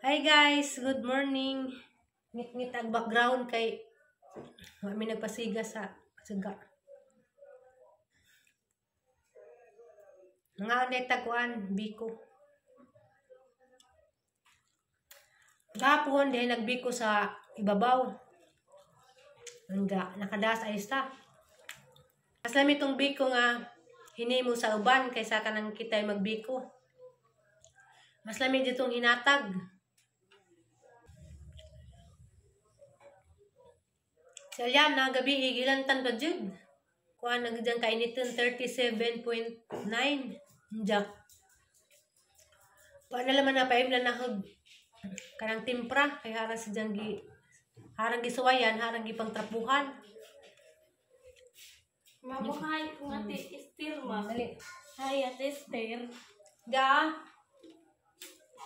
Hi guys, good morning. Ngit-ngit ang background kay kami nagpasiga sa siga. Mga neta kuan biko. Gapon dahil nagbiko sa ibabaw. Hangga nakadas ay sta. Mas lami tong biko nga hinimo sa uban kaysa kanang kita'y magbiko. Mas lami ditong hinatag. Si Aliana, gabi gilantan pa jud. Kuan na gid ang kainiton 37.9. Inja. Kuan na laman na paimlan na hog kanang timpra kay harang si jang gi harang gisuwayan, harang gipangtrapuhan. Mabuhay kung ate Esther ma. Dali. Hi ate Esther. Da.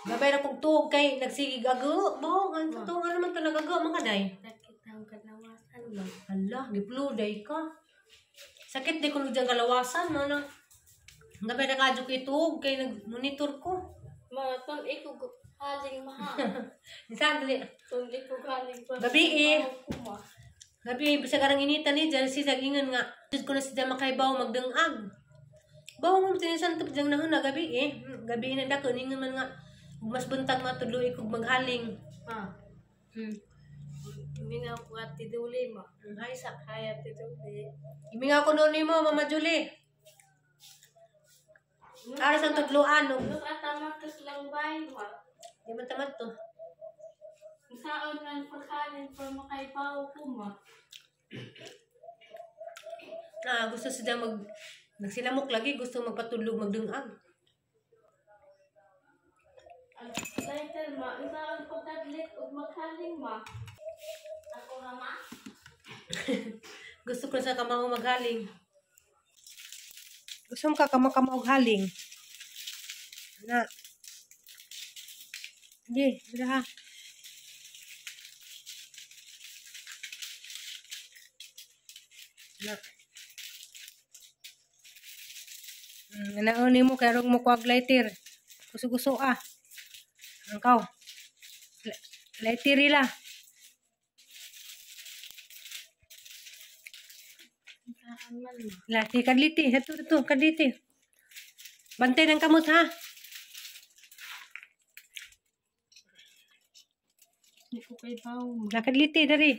Gabay ra kog tuog kay nagsigig ago. Mo, ang totoo nga naman to nagago man kaday. Sakit ang kalawasan ma. Hala, giplo day ka. Sakit di ko diyang kalawasan mo na. Gabay ra kadyo kay tuog kay nag-monitor ko. Mga tun iko haling maha. Minsan dali. Tun iko haling pa. Gabi eh. Gabi bisag arang inita ni dyan si sagingan nga. Jud ko na siya makaibaw magdengag. Bawo mo tinisan to diyang nahuna gabi eh. Gabi na dako ningon man nga mas buntag matudlo ikog maghaling. Ma. Mingaw ko ate Duli ma. Hi sa. Hi ate Duli. Imingaw ko noon nimo Mama Julie. Aras ang tudloan no. Nung atamakas lang bay ma. Di man tamad to. Saan man paghalin pa makaibaw ko ma. Ah, gusto siya mag nagsilamok lagi, gusto magpatulog magdungag. Ang title ma, saan pagkadlit ug maghaling ma. Ako ra ma. Gusto ko sa kamao maghaling. Gusto mo ka kamao haling. Na. Sige, dira ha. Na. Nauni mo kay rong mo kuag lighter. Gusto-gusto ah. Ang kaw. Lighter ila. Saan man ma. Lati kadliti, ito ito kadliti. Bantay ng kamot ha. Di ko kay baw ma. La kadliti dari.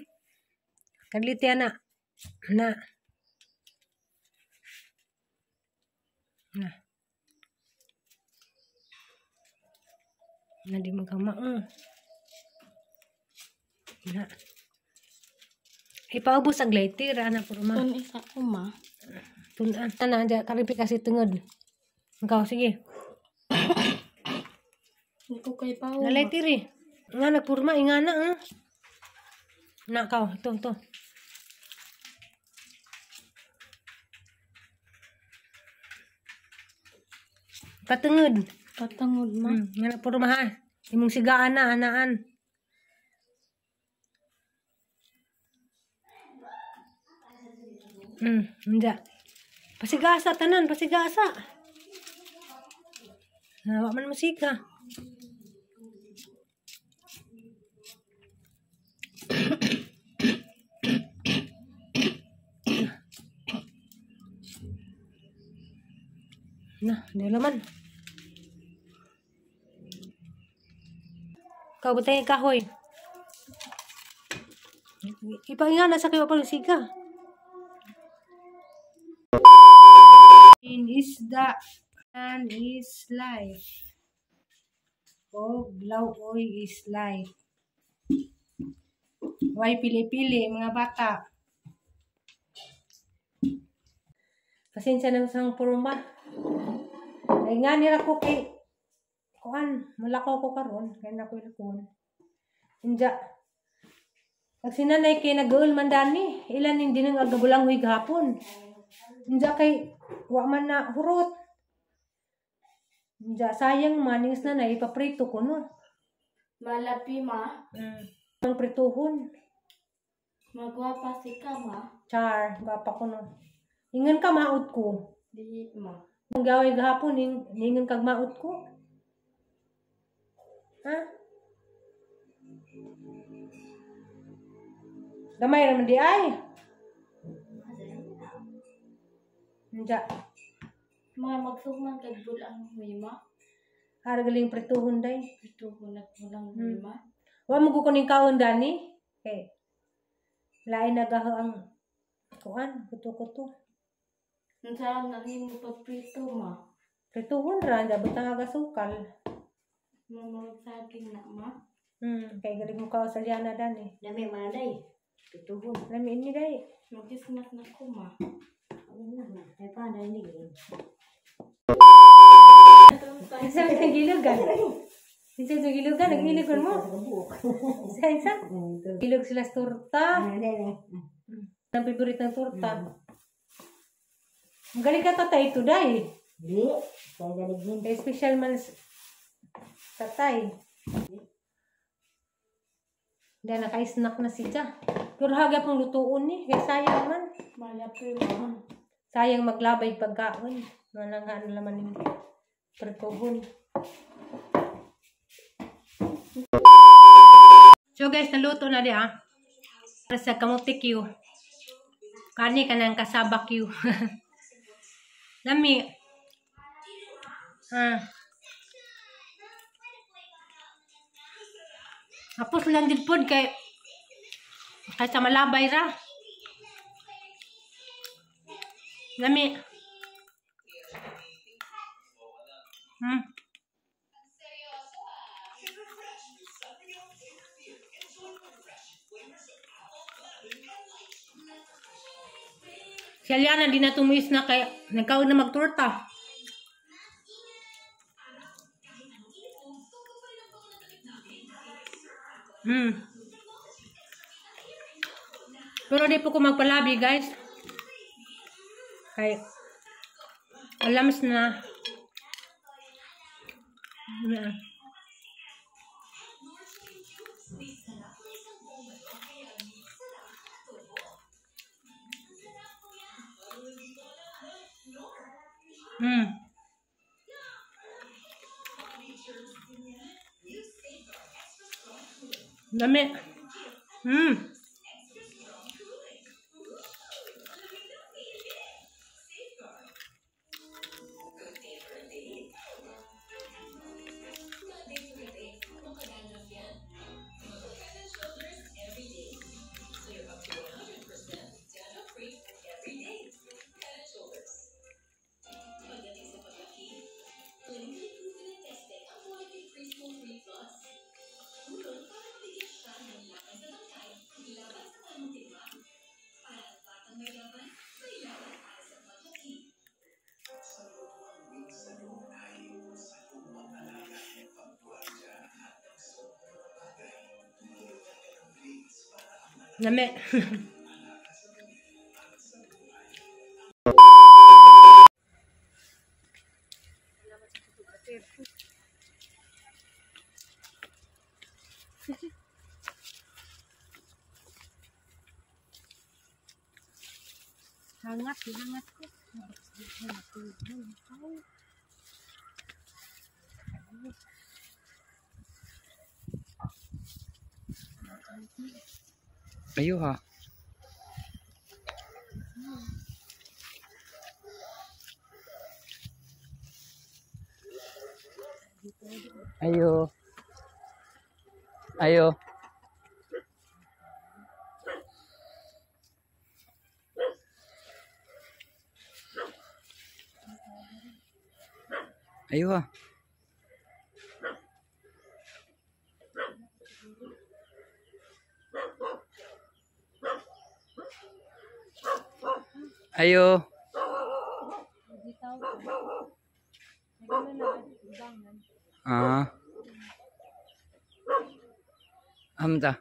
Kadliti ana. Na. Na. Na di magkama. Na. Ipaubos ang lighter ana puro ma. Tun isa ko ma. Tun-an. Ana diya karipi kasi tungod. Ikaw sige. Di ko kay baw. Na lighter eh. Nga nagpurma ingana ah. Na kaw ito ito. Patungod. Patungod ma. Nga nagpurma ha. Imong sigaan na anaan. Hindi. Pasigasa tanan, pasigasa. Nawa man musika. Na, di laman. Kau butay kahoy. Ipahinga na sa kayo pa siga. In isda and is life. O lauoy is life. Why pili-pili mga bata? Pasensya na sa purma. Ay nga nira ko kay kuan, mulakaw ko karon kay na ko ilakon. Inja. Pag sinanay kay nag-uol man dani, ilan hindi nang agabulang huy gahapon. Inja kay wa man na hurot. Inja sayang man is na ipaprito ko no. Malapi ma. Ang prituhon. Magwapa si ka ma. Char, gwapa ko no. Ingan ka maot ko. Di ma. Kung gaway gahapon ningan kag maot ko. Ha? Gamay ra man di ay. Unja. Mga magsugman kag bulang mima. Ara galing prituhon day. Prituhon nag bulang mima. Wa mo ko kuning kaon dani. Kay lain nagaho ang kuan, kuto-kuto. Unsa na nimo pagprito ma? Prituhon ra, butang aga sukal. Mamurag saging na ma. Kay galing mo kaon sa liana dani. Lami man day. Prituhon. Lami ni day. Mag-snack na ko ma. Ay pa na ni. Isa sa gilugan. Isa sa gilugan, nagiligon mo. Isa. Gilog sila sa torta. Ang favorite ng torta. Ang galing ka tatay ito, day. Di. Kaya galing din. Kaya special man tatay. Dahil naka-snack na siya. Pero haga pong lutuon ni. Kaya sayang man. Malapit mo. Sayang maglabay pagkaon. Mananghaan naman yung prituhon. So guys, naluto na di ha. Para sa kamote Q. Kani ka ng kasaba Q. Lami. Ah. Apos lang din pod kay sa malabay ra. Lami. Si Aliana di na tumuis na kay nagkaon na magtorta. Pero di po ko magpalabi, guys. Kay alams na. Dami. Lami. Hangat, hangat ko. Ayo ha. Ayo. Ayo. Ayo ha. Ayo. Ah. Hamza.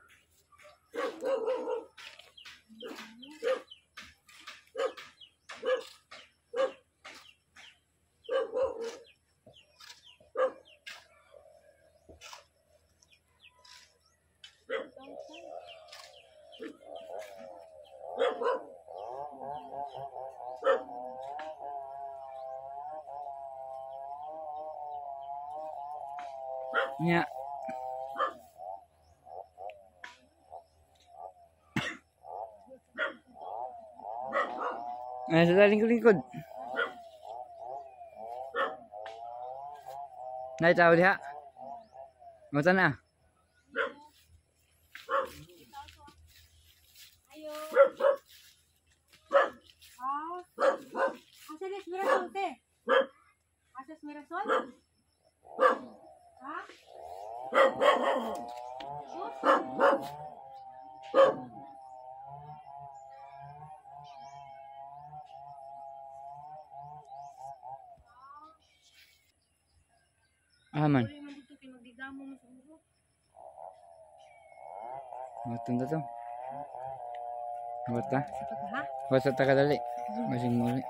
Nya. Ay, sa lingkod-lingkod. Nay, tao diha. Mata na. Ayo. Ah. Asa ni Mirasol te? Asa Mirasol? Ha? Ah man. Uli man dito kay magdigamo mo siguro. Matunda to. Bata. Sa pagka ha? Basta ta kadali. Masing muli.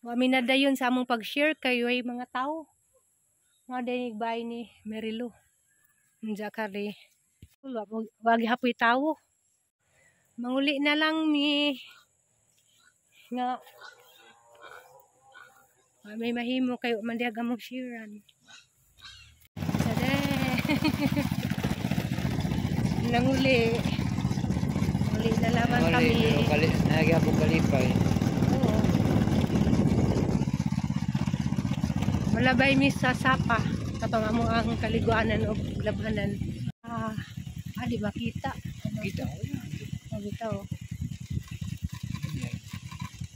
Wa mi na dayon sa among pag-share kayo ay mga tao. Mga dinig bahay ni Merilo. Unja kari. Wagi hapoy tawo. Manguli na lang mi nga may mahimo kayo man diha gamong sharean. Sade. Nanguli. Uli na lamang kami. Pero kali nagyapon kalipay. Oo. Wala ba mi sa sapa? Katong amo ang kaliguanan o labhanan. Ah, di makita. Ano? Kita. Oh, bitaw.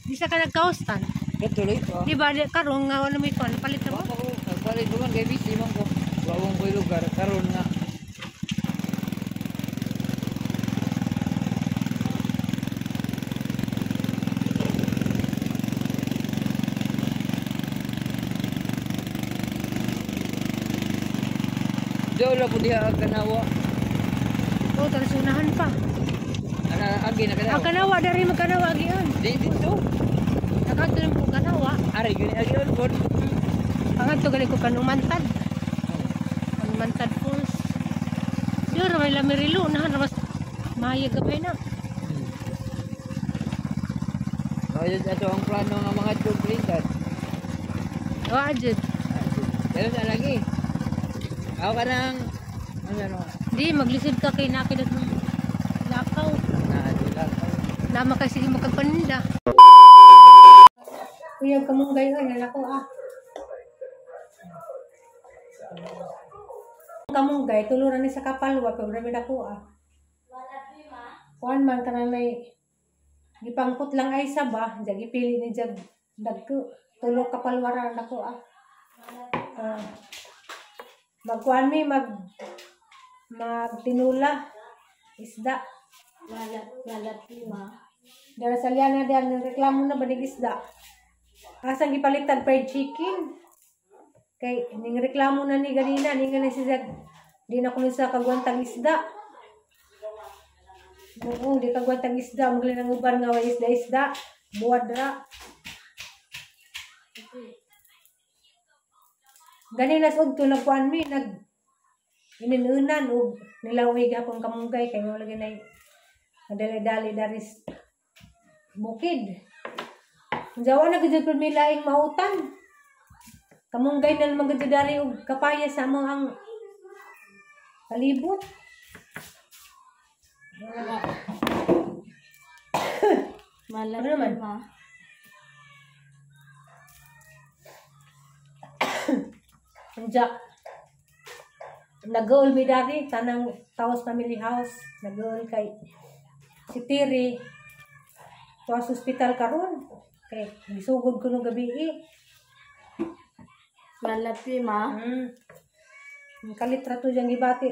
Di sa ka nagkaustan. Katuloy pa. Di ba di karon nga wala may kuan palit na mo? Wa ko nagpalit ko man kay busy man ko. Wa ko lugar karon nga. Wala po diha ang kanawa. Oh, tarasunahan pa. Ana agi na kanawa. Ang kanawa dari magkanawa agian. Di dito. Nakanto rin po kanawa. Ari gani agi on pod. Pangadto gali ko kanumantad. Kanumantad Falls. Yun, may lamirilo. Nahan, mas mayag gabay na. Ayun ato ang plano nga mga tublikan. Wa, jud. Pero sa lagi. Ako ka nang ano ano. Di, maglisod ka kay nakidag ng lakaw. Na lang. Lama kasi sige makagpaninda. Kuya, kamunggay ka. Nalako ah. Kamunggay, tuluran ni sa kapalwa, pero grabe na ko ah. Kuan man ka na may gipangkot lang ay saba, jag ipili ni jag dagko. Tulo kapalwa ra nako ah. Magkuan mi magtinula isda. Wala ma. Dara sa liana diyan reklamo na banig isda. Asang gipalitan fried chicken. Kay ning reklamo na ni ganina ni nga si Jag di na kuno sa kagwantang isda. Oo, di kagwantang isda, maglin ang uban nga way isda-isda. Buwad ra. Ganina sa udto nagkuan mi nag ininunan og nilawig gihapon kamunggay kay wala ginay madali-dali daris bukid. Jawa na gud pud mi laing mautan. Kamunggay na lang gud dari og kapaya sa among ang palibot. Wala Ano naman? ma. Unja. Nag-uul mi dari tanang Taos Family House, nag-uul kay si Tiri. Tuwa sa ospital karon. Kay gisugod ko no gabi eh. Wala ma. Ang kalit ra to diyang gibati.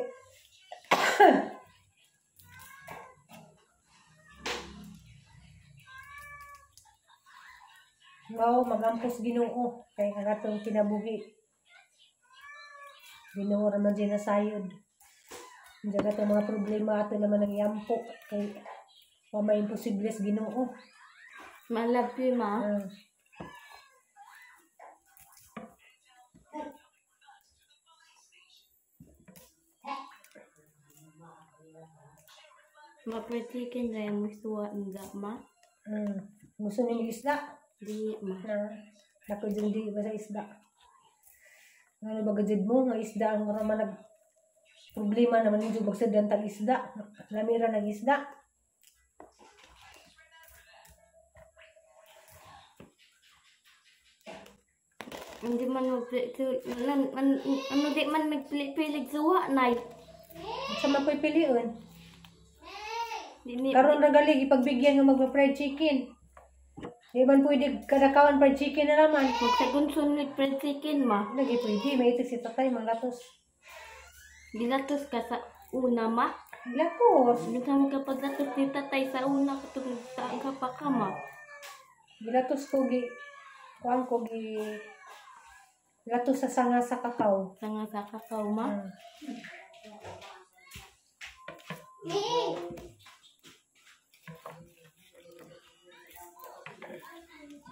Wow, magampos Ginoo kay ang atong kinabuhi. Ginoo ra man dyan nasayod. Diyan atong mga problema ato naman ang iampo kay wa may imposible sa Ginoo. Malapi ma. Ma-pretikin na yung gusto ma. Gusto niyo isda? Di ma. Na. Dako jud di ba sa isda. Ano ba gajud mo nga isda ang raman nag problema naman ninyo magsudlan tag isda. Lamira ng isda. Hindi man ano di man magpili-pilig suwa nay. Sa mapipilion. Karon ra gali ipagbigyan nga magpa-fried chicken. Di man pwede kadakawan fried chicken na naman. Magsagunson ni fried chicken ma. Lagi pwede may itik si tatay manglatos. Gilatos ka sa una ma. Gilatos. Bisan kapag latos ni tatay sa una katong saan ka pa ka ma. Gilatos ko gi kuan ko gi latos sa sanga sa kakao. Sanga sa kakao ma.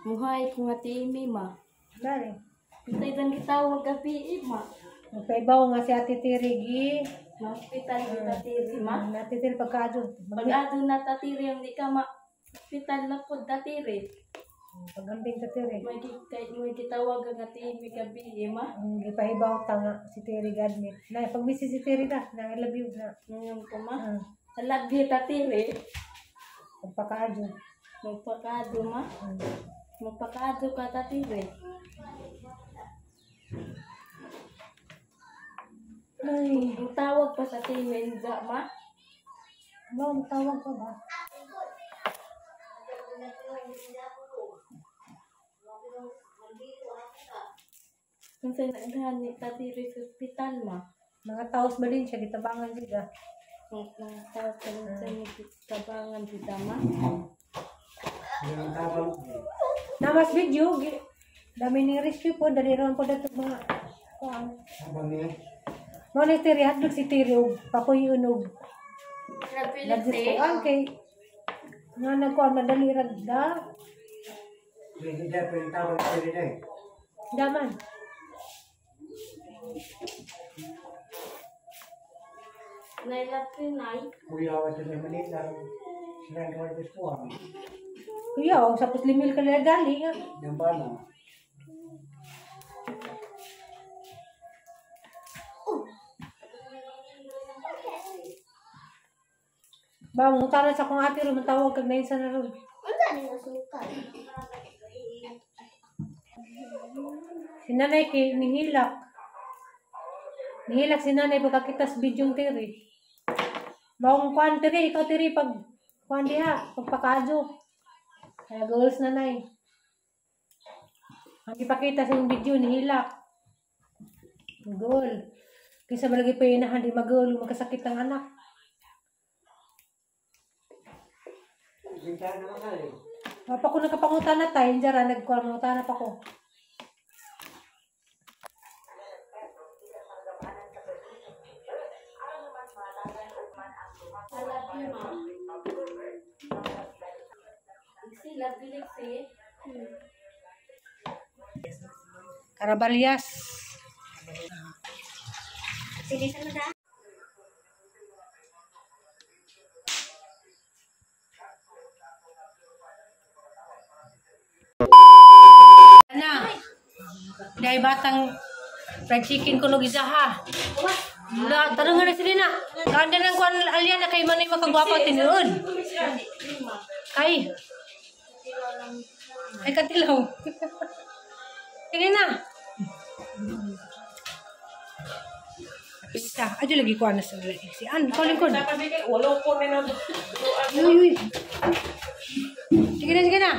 Muhay ko nga tiimi ma. Dari. Bitay lang gitawag gabi ma. Magpaibaw nga si Ate Tiri gi. Hospital kita Tiri ma. Ate Tiri pagkaadyo. Pag-adyo na tatiri ang di ka ma. Hospital na po tatiri. Pagambing tatiri. May gitawag nga tiimi gabi ma. Ang gipahibaw ta nga si Tiri gadmit. Na pag busy si Tiri ta, na I love you na. Ngayon ko ma. I love you tatiri. Pagpakaadyo. Magpakaadyo ma. Magpakaadyo ka tatiri. Ay, tawag pa sa Timenza, ma? Ano, tawag pa ba? Kung saan naghan ni tatiri sa ospital, ma? Mga taos ba din siya, gitabangan sila. Mga taos ba din siya, gitabangan sila, ma? Namas video, dami ning rescue po, dali raw po dato mga kuan. Mo ni Tiri, hadlok si Tiri og pakuy unog. Nagdiskuan kay nga nagkuan madali ra da. Daman. Kuya, oh, sa puslimil ka nila dali nga. Ba, mutara sa akong ate ron, matawag kag nainsa na ron. Si nanay kay nihilak. Nihilak si nanay pagkakita sa bidyong Tiri. Maong kuan Tiri, ikaw Tiri pag kuan diha, pagpakaadyo. Kaya goals nanay. Ang ipakita sa yung video, nihilak. Goal. Kaysa malagi pa inahan, di mag-goal, magkasakit ang anak. Mapa ko nagkapangutan na tayo, hindi ra, nagkuangutan na pa ko. Caraballas. Na. Dahil batang fried chicken ko isa ha. La, tanong na sila na. Kanda lang kuan alyan na kay manay makagwapa tinuod. Ay. Ay katilaw. Sige na. Isa. Ajo lagi kuan na sa si an ko lingkod. Uy, uy. Sige na, sige na.